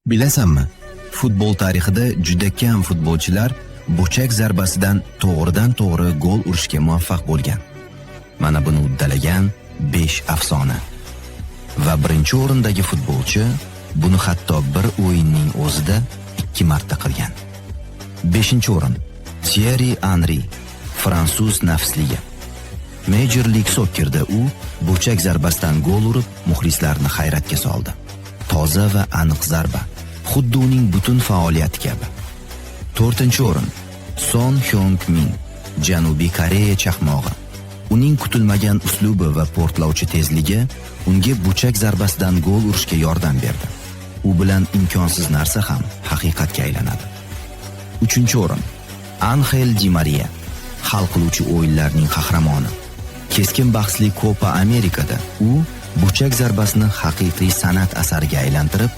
Bilasanmi, futbol tarixida juda kam futbolchilar burchak zarbasidan to'g'ridan-to'g'ri gol urishga muvaffaq bo'lgan. Mana buni uddalagan 5 afsona. Va birinchi o'rindagi futbolchi buni hatto bir o'yinning o'zida 2 marta qilgan. 5-o'rin. Thierry Henry, fransuz nafsligi. Major League Soccer'da u burchak zarbasidan gol urib, muxlislarni hayratga soldi. Toza va aniq zarba, xuddi uning butun faoliyati kabi. 4-o'rin. Son Hyung Min, Janubiy Koreya chaqmog'i. Uning kutilmagan uslubi va portlovchi tezligi unga burchak zarbasidan gol urishga yordam berdi. U bilan imkonsiz narsa ham haqiqatga aylanadi. 3-o'rin. Anxel Di Maria, hal qiluvchi o'yinlarning qahramoni. Keskin bahsli Copa Amerikada u burchak zarbasini haqiqiy san'at asariga aylantirib,